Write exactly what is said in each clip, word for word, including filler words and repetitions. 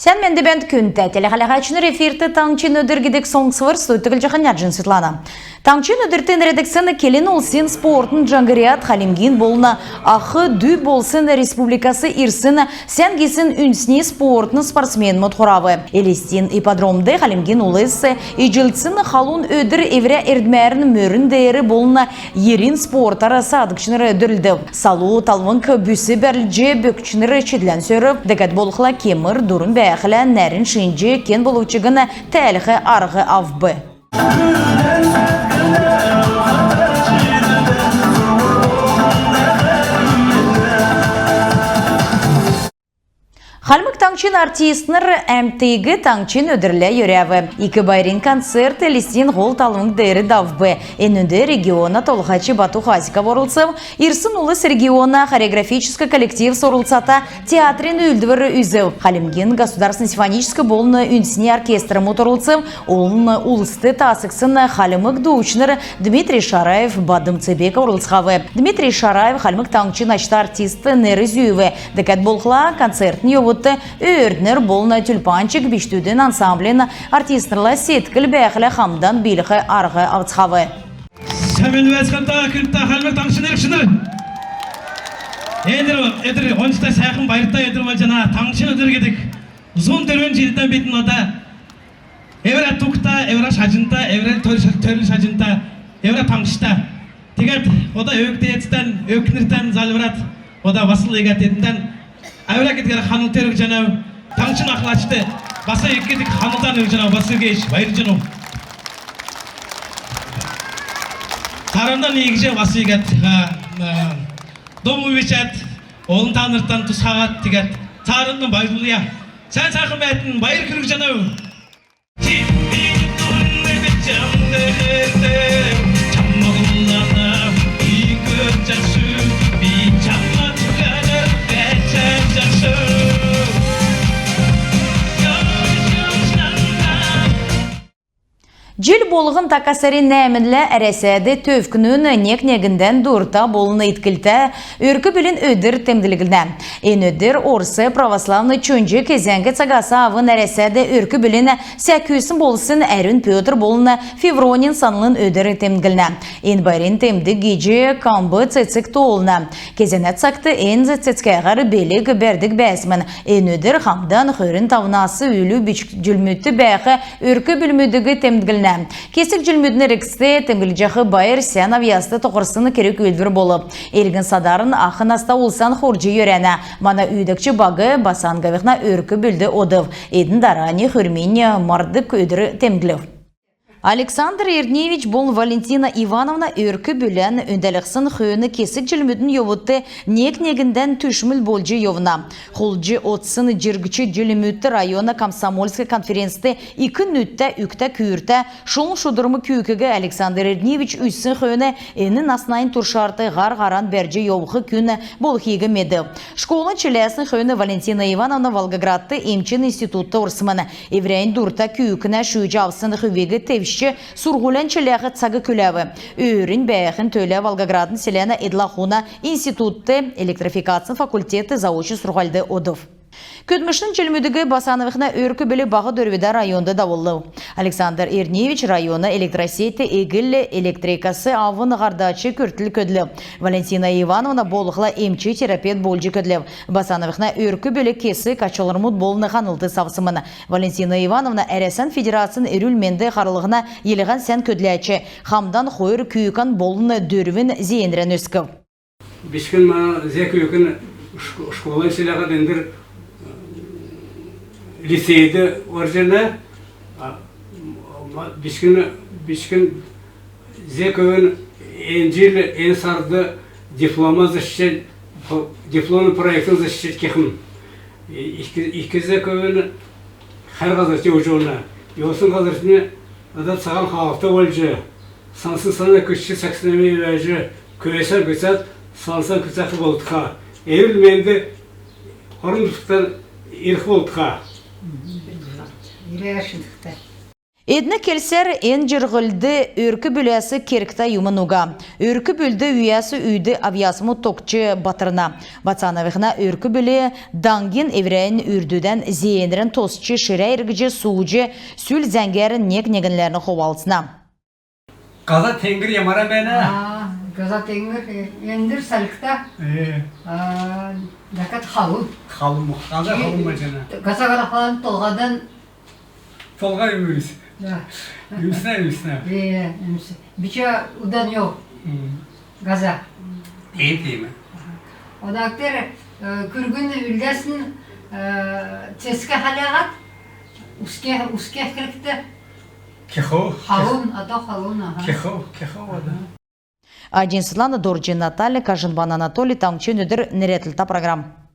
Сән менд бәәнт, күндтә телехәләһәчнр! Эфирт «Таңһчин өдр» гидг соңсвр. Студьд Түглҗәһин Нәәҗин Светлана. Таңһчин өдрт нерәдгдсн келн улсин спортын җаңһрад Хальмгин болн ах дү болсн республикас ирсн сән гисн үндсни спортын спортсменмүд хурав. Элстин ипподромд Хальмгин улс иҗлдсн халун өдр эврә эрдмәрн мөрн деер болн йирин спортар саадгчнр дөрлдв. Салу талвң бүс бәрүлҗ, бөкчнр чидлән сөрв. Дәкәд болхла кемр дурн бәәхлә, нәрн шинҗ, кен болв чигн тәәлх арһ авв. Хальмг Таңһчин артистнр әмтиг Таңһчин өдрлә йөрәв. Ик байрин концерт Элстин һол талвң деер давв. Энүнд региона толһач Бату Хасиков орлцв. Ирсн улс региона хореографическ коллективс орлцата театрин үүлдвр үзв. Хальмгин государственн симфоническ болн үндсни оркестрмүд орлцв. Олн улст таасгдсн хальмг дуучнр Дмитрий Шараев, Бадм Цебеков орлцхав. Дмитрий Шараев Хальмг Таңһчин ачта артист нер зүүв. Дәкәд болхла концертин йовудт «Өөрднр» болн «Тюльпанчик» бичкдүдин ансамблин артистнрла седкл бәәхлә, хамдан биилх арһ авцхав. Сән менд бәәцхәнә, күндтә Хальмг Таңһчин иргчнр! Эндр өдр ончта, сәәхн, байрта өдр болҗана. Таңһчин өдр гидг зун дөрвн җилдән бидн ода эврә тугта, эврә шаҗнта, эврә төрл, төрл шаҗнта, эврә таңһчта. Тегәд ода өвг деедтән, өвкнртән зальврад, ода басл иигәд тедндән әврә гидгәр ханлт өргҗәнәв. Таңһчин ахлачд бас ик гидг ханлтан өргҗәнәв, бас гиҗ байрҗанав. Цааранднь иигҗ бас иигәд, а, а, дом үвчәд, олн таанртан тусхаһад, тегәд цааранднь байрлулъя. Сән сәәхн бәәтн, байр күргҗәнәв. Җил болһн така сарин нәәмнлә Әрәсәд төвкнүн нег-негндән дурта болн итклтә Өрк-бүлин өдр темдглнә. Эн өдр Орс православн чонҗ кезәңк цагас авн Әрәсәд өрк-бүлин сәкүсн болсн Әрүн Пётр болн Февронин санлын өдр темдглнә. Эн байрин темдг гиҗ камб цецг тоолна. Кезәнә цагт эн цецгәһәр белг бәрдг бәәсмн. Эн өдр хамдан хөрн тавнас үлү бичкн җилмүдт бәәх өрк-бүлмүдиг темдглнә. Кесг җилмүдин эргцд темдглҗәх байр сән авъяст тохрсн керг-үүлдвр болв. Элгн-садарн ах наста улсан хорҗ йөрәнә. Мана үүдәгч баг Басанговихна өрк-бүлд одв. Эдн дарани хөрминь марддг өдр темдглв. Александр Эрдниевич болн Валентина Ивановна өрк-бүлән өндәлһсн хөөн кесг җилмүдин йовудт нег-негндән түшмл болҗ йовна. Хулдҗ одсн җирһлгч җилмүдт района комсомольск конференцд ик нүдтә, үгтә, күүртә, шулун-шудрм күүкиг Александр Эрдниевич үзсн хөөн эн наснань туршарт һар-һаран бәрҗ йовх күн болхиг медв. Школан чиләсн хөөн Валентина Ивановна Волгоградт эмчин институтд орсмн. Эврәннь дурта күүкнә шүүҗ авсн хүвиг тевчҗ, сурһулян чиләх цаг күләв. Өөрнь бәәхин төлә Волгоградын селәнә эдл-ахуна институтд, электрификацин факультетд заочн сурһульд одв. Көдлмшин җилмүдиг Басановихна өрк-бүл Баһ Дөрвдә районд давулв. Александр Эрдниевич района электросетьд эгл электрикас авн һардач күртл көдлв. Валентина Ивановна болхла эмч-терапевт болҗ көдлв. Басановихна өрк-бүл кесг ачлврмуд болн ханлтс авсмн. Валентина Ивановна Әрәсән Федерацин эрүл-менд харлһна йилһән сән көдләч. Хамдан хойр күүкән болн дөрвн зеенрән өскв. Бичкн мана, зе күүкн шк-, школан чиләһәд эндр, э, лицейд орҗана. А, ма-, бичкн, бичкн зе көвүн эн җил, эн сард дипломан защищать, дипломн проектн защищать кехмн. Ик, ик зе көвүн хәр һазрт йовҗана. Йовсн һазртнь ода Цаһан Һалд болҗ, сансн сана күцәд, сәкснәмә эвәҗ, көвсән күцәд, сансн күцәх болтха. Эврә менд орн-нутгтан ирх болтха. Эднә келсәр, эн җирһлд өрк-бүләс кергтә юмн уга. Өрк-бүлд үйәс үйд авъясмуд тогтҗ батрна. Бацановихна өрк-бүл даңгин эврәннь үрдүдән зеенрән тосч, ширә эргҗ сууҗ, сүл зәңгәрн нег-негнләрн хувалцна. Һаза теңгр ямаран бәәнә? А, һаза теңгр, э, эндр салькта. Э. А, дәкәд халун. Халун, һаза халун бәәнә. Һаза халун толһадан. Толһа өмс. Да. Өмснә, өмснә. Э, өмс. Бичә удан йов. М. Һаза. Тиим, тиим. Ода тер, э, күргн үлдәсн, э, цецгә хәләһәд, ускә, ускә кергтә. Кехв. Халун, ата халун, аһа. Кехв, кехв, ода. Аҗин Светлана, Дорҗин Наталья, Кажинбан Анатолий, «Таңһчин өдр» нерәдлтә программ.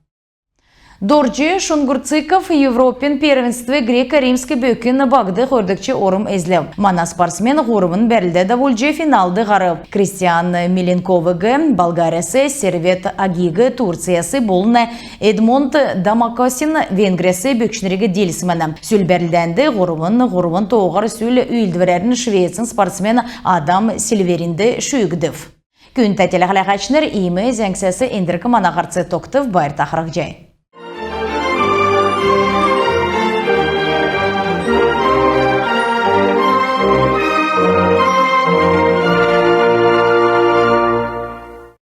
Дорҗ Шунгурциков Европин первенствд грек-римск бөкин багд хойрдгч орм эзлв. Мана спортсмен һурвн бәрлдә давулҗ финалд һарв. Кристиан Миленковиг Болгарияс, Сервет Агиг Турцияс болн Эдмонд Дамакосин Венгрияс бөкчнриг диилсмн. Сүл бәрлдәнд һурвн һурвн тооһар сүл үүлдврәрн Швецин спортсмен Адам Сильверинд шүүгдв. Күндтә телехәләһәчнр, иим зәңгсәс эндрк мана һарц тогтв. Байрта харһцхай.